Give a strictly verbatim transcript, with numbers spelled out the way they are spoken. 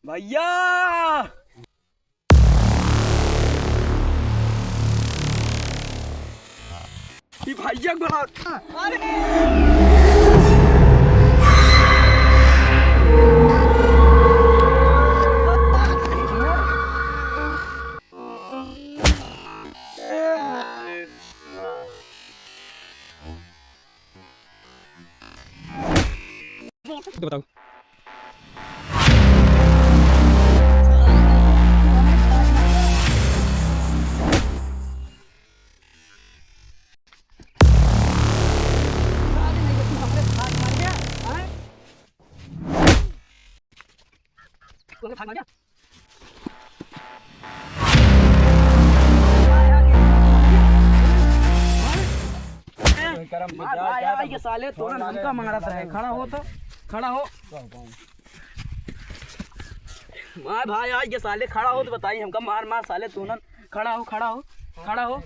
भैया, ई भैया को बुलाओ। अरे! बताओ। मार भाई, आई के साले तोरन हमका मारत रहे। खड़ा हो तो, खड़ा हो। मार भाई, आई के साले खड़ा हो तो बताई हमका, मार, मार साले तोरन। खड़ा हो, खड़ा हो, खड़ा हो।